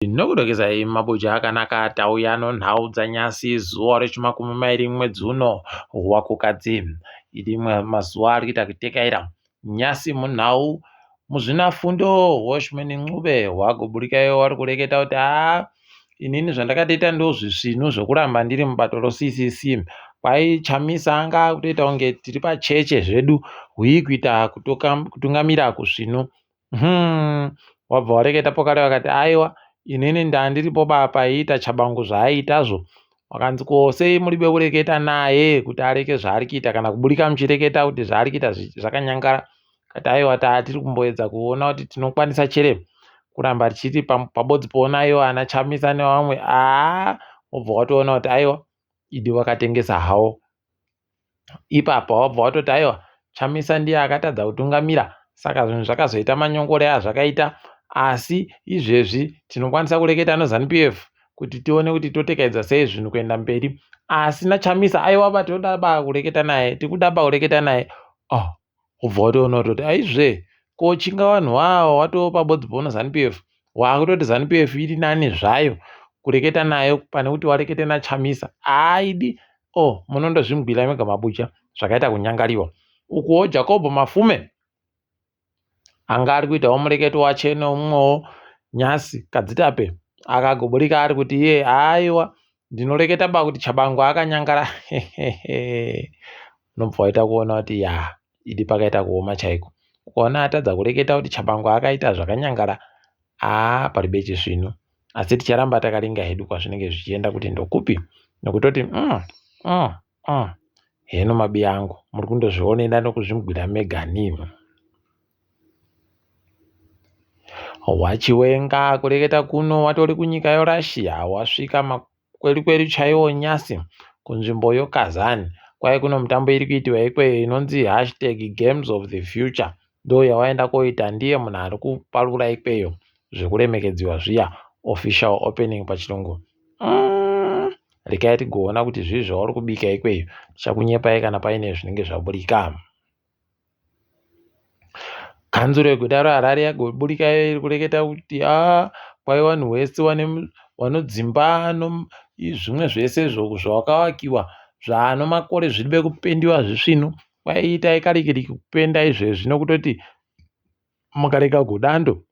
Nokudokeza mabuja akanaka tauya nonhau dzanyasi zuva rechimakumi mairi mwedzi uno waKukadzi. Rimwe mazuva ari kuita kutekaira nyasi munhau muzvinafundo Welshman Ncube wagoburika wari kureketa kuti haa inini zvandakatoita ndozvisvinu zvokuramba ndiri mubato roCCC. Kwai Chamisa anga akutoita kunge tiri pacheche zvedu hwii kuita kutungamira kusvinu. Wabva wareketa pokare vakati aiwa inini ndandiripo ba paiita Tshabangu zvaaiitazvo. Wakanzi ko sei muri bekureketa naye kuti areke zvaari kuita kana kuburika muchireketa kuti zvaari kuita zvakanyangara. Kati aiwa taatiri kumboedza kuona kuti tinokwanisa chere kuramba tichiti pabodzi poona iwo ana Chamisa nevamwe aa wobva watoona kuti aiwa idi wakatengesa hawo. Ipapa wabva watoti aiwa Chamisa ndiye akatadza kutungamira saka zvinhu zvakazoita manyongore azvakaita asi izvezvi tinokwanisa kureketa neZanu PF kuti tione kuti totekaidza sei zvinhu kuenda mberi asi naChamisa aiwa ba tinoda ba kureketa naye tikuda ba kureketa naye oh wobva watoona kutoti aizve ko chinga vanhu vawa watoo pabodzi poona Zanu PF waakutoti Zanu PF iri nani zvayo kureketa nayo pane kuti warekete naChamisa aidi oh munondozvingwira mega mabuja zvakaita kunyangariwa ukuwo Jacob Mafume anga ari kuitawo mureketo wache neumwewo Nyasi Kadzitape akagoburika ari kuti iye aiwa ndinoreketa ba kuti Tshabangu akanyangara unobva waita kuona kuti ya idi pakaita kuoma chaiko ukaona atadza kureketa kuti Tshabangu akaita zvakanyangara aa paribe chisvinu asi ticharamba takaringa hedu kwazvinenge zvichienda kuti ndokupi nokutoti heno mabiya angu muri kundozvionera nokuzvingwira mega nimi. Wachiwenga kureketa kuno watori kunyika yoRussia wasvika makwerikweri chaiwo nyasi kunzvimbo yoKazan kwai kuno mutambo iri kuitiwa ikweyo inonzi hashtag games of the future ndo yawaenda koita ndiye munhu ari kuparura ikweyo zvekuremekedziwa zviya official opening pachirungu. Regai tigoona kuti zvii zvauri kubika ikweyo tichakunyepai kana paine zvinenge zvaburika. Kanzuro yeguta reHarare yagoburika iri kureketa kuti aa kwai vanhu vese vanodzimba zvimwe zvese zvakavakiwa zvaano makore zviri kupendiwa zvisvinu kwai itai karikiriki kupenda izvezvi nokutoti mukarega godando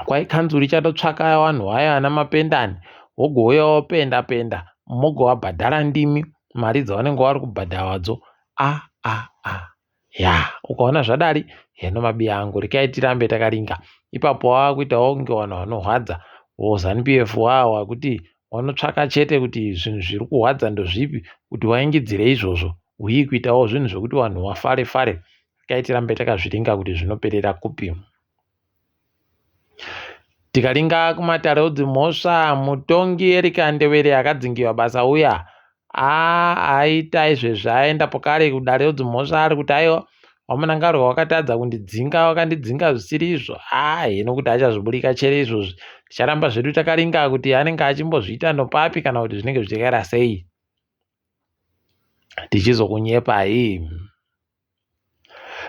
kwai kanzuro ichatotsvaka vanhu vaya vana mapendani vogouya vopenda penda mogovabhadhara ndimi mari dzavanenge vari kubhadharwadzo a a a ya ukaona zvadari heno mabiya angu rekai tirambe takaringa ipapo wakuitawo kunge vanhu vanorwadza voZanu PF wawa kuti vanotsvaka chete kuti zvinhu zviri kurwadza ndozvipi kuti waingidzire izvozvo uye kuitawo zvinhu zvekuti vanhu vafare fare rekai tirambe takazviringa kuti zvinoperera kupi. Tikaringa kumatare edzimhosva mutongi Erika Ndewere akadzingiwa basa uya aita izvezvi aenda pokare kudare redzimhosva ari kuti aiwa vaMnangagwa wakatadza kundidzinga wakandidzinga zvisiri izvo heno kuti achazviburika chere izvozvi ticharamba zvedu takaringa kuti anenge achimbozviita nopapi kana kuti zvinenge zvichikaira sei tichizokunyepai.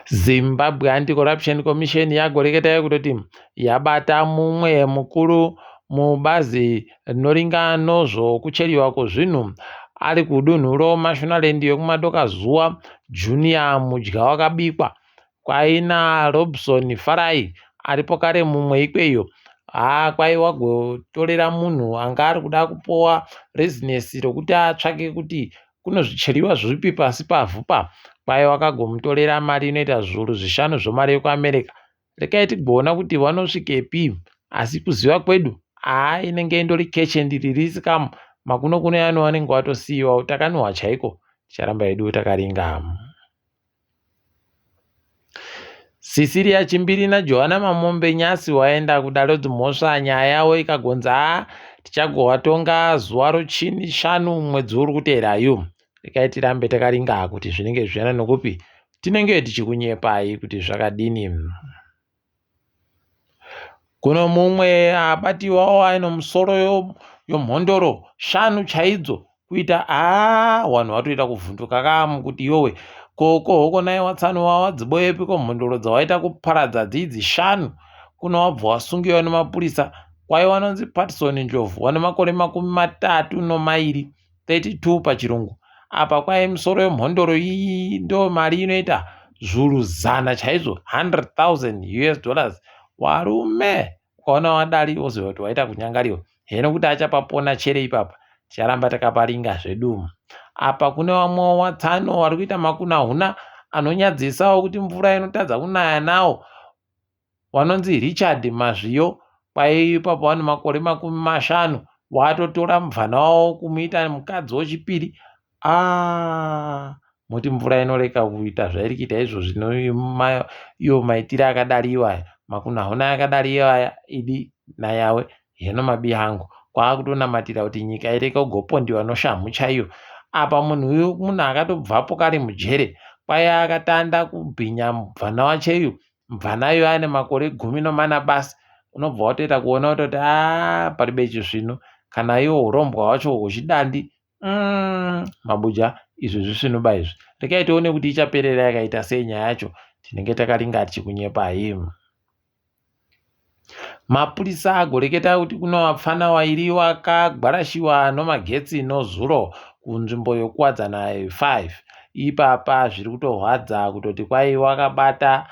Zimbabwe Anti-Corruption Commission yagoreketa kutoti yabata mumwe mukuru mubazi rinoringa nozvokucheriwa kwezvinhu ari kudunhu roMashonaland yokumadoka zuva Junior Mudya wakabikwa kwaina Robson Farai aripo kare mumwe ikweyo haa kwai wagotorera munhu anga ari kuda kupuwa rezinesi rokuti atsvake kuti kunozvicheriwa zvipi pasi pavhu pa kwai wakagomutorera mari inoita zviuru zvishanu zvemari yekuAmerica rekai tigoona kuti vanosvikepi asi kuziva kwedu haa inenge indori catch and release kamu makuno kuno yano vanenge watosiyiwa takanuhwa chaiko ticharamba hedu takaringa. Cecilia Chimbiri naJohana Mamombe Nyasi waenda kudare redzimhosva nyaya yavo ikagonza haa tichagovatonga zuva rochishanu mwedzi uri kuteerayo rekai tirambe takaringa kuti zvinenge zvichienda nokupi tinenge tichikunyepai kuti zvakadini. Kuno mumwe abatiwawo aine musoro yomhondoro shanu chaidzo kuita haa vanhu vatoita kuvhunduka kamu kuti iwewe koko hoko nai watsano wawadziboyepi ko mhondoro dzawaita kuparadza dzidzi shanu. Kuno wabva wasungiwa nemapurisa. Kwaiva wanonzi Patson Ndlovu wane makore 32, 32 pachirungu. Apa kwai misoro yemhondoro iyi ndo mari inoita zvuru zana chaizvo, 100,000 US dollars. Warume, ukaona wadari woziva kuti waita kunyangariwa. Heno kuti achapapona chere ipapa, ticharamba takaparinga zvedu. Apa kune vamwe watsano vari kuita makunahuna anonyadzisawo kuti mvura inotadza kunaya nawo. Vanonzi Richard Mazviyo, kwai ipapo vane makore 50, watotora mubvana wavo kumuita mukadzi wechipiri. Aaah moti mvura inoreka kuita zvairi kuita izvozvi iwo maitire akadari iwaya, makunahuna akadari iwaya, idi nayawe heno mabiya angu. Kwakutonamatira kuti nyika ireke kugopondiwa noshamhu chaiyo. Apa munhu uyu munhu akatobvapo kare mujere, kwai akatanda kubhinya mubvana wacheyu. Mubvana uyu ane makore 14 basi. Unobva watoita kuona kutoti aa paribe chisvinu. Kana iwo hurombwa hwacho huchidandi mabuja izvi zvisvinu ba izvi. Rekai tione kuti ichaperera yakaita sei nyaya yacho. Tinenge takaringa tichikunyepai. Mapurisa agoreketa kuti kuno vapfana wairi wakagwarashiwa nomagetsi nozuro kunzvimbo yoKuwadzana 5. Ipapa zviri kutorwadza kutoti kwai wakabata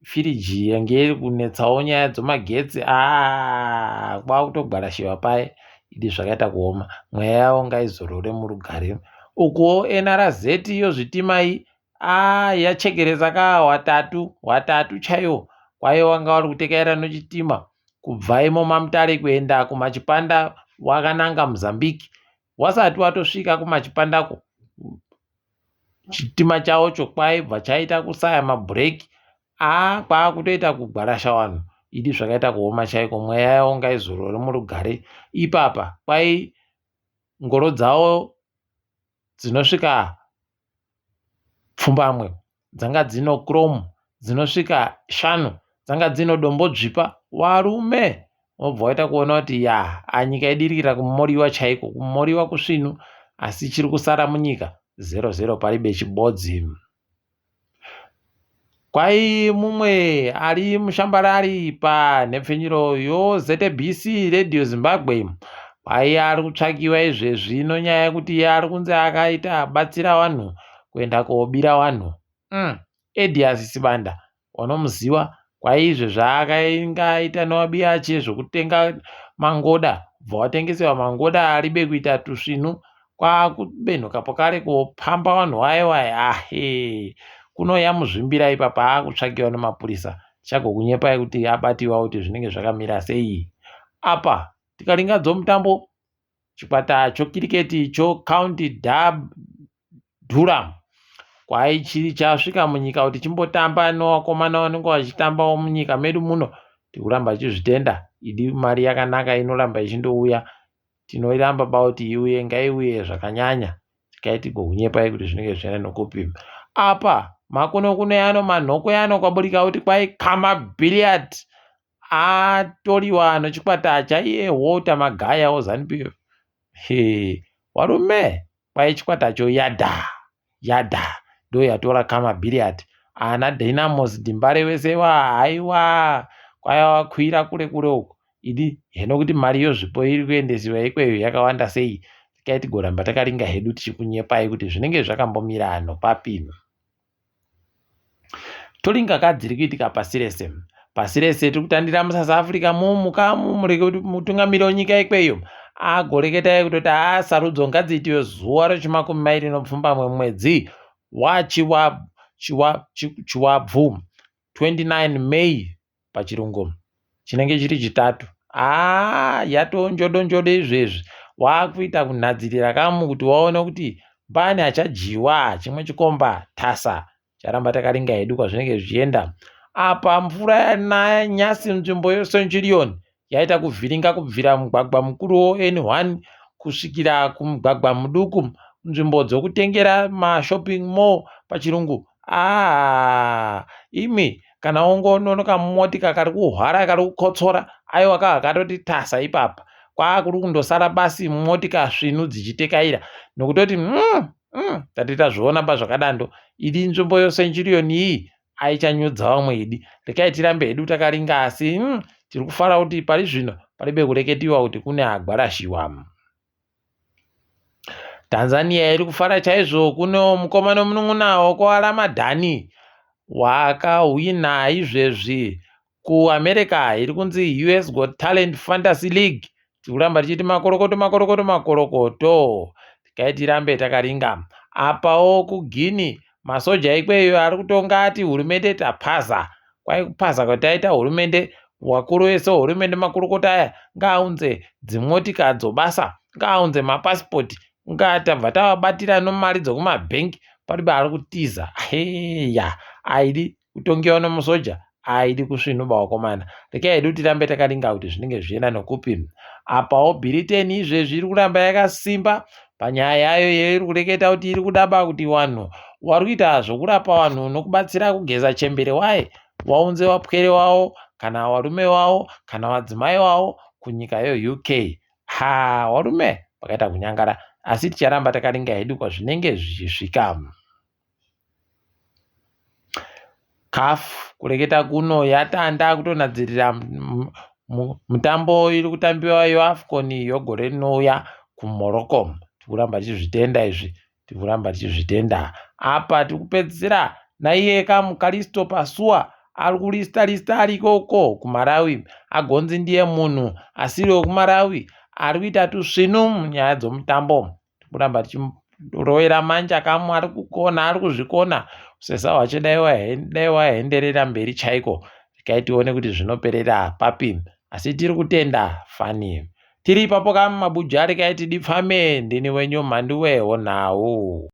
firiji yange iri kunetsawo nyaya dzomagetsi aa kwakutogwarashiwa paye. Idi zvakaita kuoma. Mweya yavo ngaizorore murugare. Ukuwo NRZ yozvitimai aa yachekeresa ka watatu, watatu chaiwo. Kwai wanga wari kutekaira nochitima kubva imo maMutare kuenda kuMachipanda wakananga Mozambique. Wasati watosvika kuMachipandako, chitima chawocho kwaibva chaita kusaya mabhureki aa kwakutoita kugwarasha vanhu. Idi zvakaita kuoma chaiko. Mweya yavo ngaizorore murugare. Ipapa kwai ngoro dzavo dzinosvika pfumbamwe dzanga dzino chrome, dzinosvika shanu dzanga dzino dombo dzvipa. Varume wobva waita kuona kuti ya anyika yedu iri kuita kumoriwa chaiko, kumoriwa kusvinu, asi chiri kusara munyika 00 paribe chibodzi. Kwai mumwe ari mushambarari panhepfenyuro yoZBC Radio Zimbabwe kwai ari kutsvakiwa izvezvi nonyaya yekuti iye ari kunzi akaita batsira vanhu kuenda kobira vanhu. Edias Sibanda wanomuziva, kwai izvo zvaakainga aita nevabi ache zvokutenga mangoda, bva watengesewa mangoda aribe kuita tusvinu, kwakubenhuka pakare kopamba vanhu vaye vaye. Ahe kunoya muzvimbira ipapa akutsvakiwa nemapurisa. Tichagokunyepai kuti abatiwa kuti zvinenge zvakamira sei. Apa tikaringa dzomutambo, chikwata chokiriketi choCounty Durham kwai chiri chasvika munyika kuti chimbotamba nevakomana vanenge vachitambawo munyika medu muno. Tikuramba tichizvitenda. Idi mari yakanaka inoramba ichindouya. Tinoiramba ba kuti iuye, ngaiuye zvakanyanya. Tikai tigokunyepai kuti zvinenge zvichienda nokupi. Apa makuno yano manhoko yano kwaburika kuti kwai Khama Billiat atoriwa nochikwata chaiye Walter Magaya weZANU PF. He, warume kwai chikwatacho yadha yadha ndo yatora Khama Billiat. Ana Dynamos Dimbare wese wa haiwa kwaiva wakwira kure kure uko. Idi heno kuti mari yozvipo iri kuendesiwa ikweyo yakawanda sei. Tikai tigoramba takaringa hedu tichikunyepai kuti zvinenge zvakambomira ano papi. Toringa ka dziri kuitika pasi rese. Pasi rese tiri kutandira muSouth Africa mumukamu mutungamiri wenyika ikweyo agoreketai kutoti haa sarudzo ngadziitiwe zuva rechimakumi mairi nopfumbamwe mwedzi waChivabvu 29 May pachirungu chinenge chiri chitatu. Haa yatoo njodo njodo izvezvi wakuita kunhadzirira kamu kuti waone kuti pane achadyiwa chimwe chikomba tasa. Charamba takaringa hedu kwazvinenge zvichienda. Apa mvura yanaya nyasi nzvimbo yeCenturion yaita kuvhiringa kubvira mugwagwa mukuru weN1 kusvikira kumugwagwa muduku, nzvimbo dzokutengera mashopping mall pachirungu. Aa imi kana wangononoka motika kari kuhwara kari kukotsora, aiwa kakatoti tasa ipapa. Kwakuri kundosara basi motika svinu dzichitekaira nokutoti tati tazviona pazvakadando. Idi nzvimbo yeCenturion iyi. aichanyudza vamwe idi. Rekai tirambe hedu takaringa asi tiri kufara kuti pari zvino paribe kureketiwa kuti kune agwarashiwa. Tanzania iri kufara chaizvo kune mukoma nomunun'una wekwaRamadhani wakahwina izvezvi kuAmerica iri kunzi US Got Talent Fantasy League. Tiri kuramba tichiti makorokoto makorokoto makorokoto. Regai tirambe takaringa. Apawo kuGuinea masoja ikweyo ari kutonga ati hurumende tapaza. Kwai kupaza kwataita hurumende wakuru vese hurumende makurukota aya ngaaunze dzimotika dzobasa ngaaunze mapasipoti ngatabva tavabatira nomari dzokumabhengi paribe ari kutiza heya aidi kutongewa nomusoja aidi kusvinuba wakomana rekai hedu tirambe takaringa kuti zvinenge zvichienda nokupi apawo Britain izvezvi iri kuramba yakasimba panyaya yayo yeiri kureketa kuti iri kudaba kuti vanhu vari kuita zvokurapa vanhu nokubatsira kugeza chembere waye waunze vapwere wavo kana varume vavo kana vadzimai vavo kunyika yeUK ha varume vakaita kunyangara asi ticharamba takaringa hedu kwazvinenge zvichisvika. CAF kureketa kuno yatanda kutonadzirira mutambo iri kutambiwa yeAFCON yegore rinouya kuMorocco. Tiri kuramba tichizvitenda izvi, tiri kuramba tichizvitenda. Apa tiri kupedzisira naiye kamuKaristo Pasuwa ari kurista rista ari ikoko kuMalawi. Agonzi ndiye munhu asiri wekuMalawi ari kuita tusvinu munyaya dzomutambo. Tiri kuramba tichirovera manja kamwe ari kukona ari kuzvikona. Usesa hwacho dai waenderera mberi chaiko. Regai tione kuti zvinoperera papi. Asi tiri kutenda fani. Tiri ipapo kamumabuja regai tidipfame ndini wenyu mhanduwe honhau.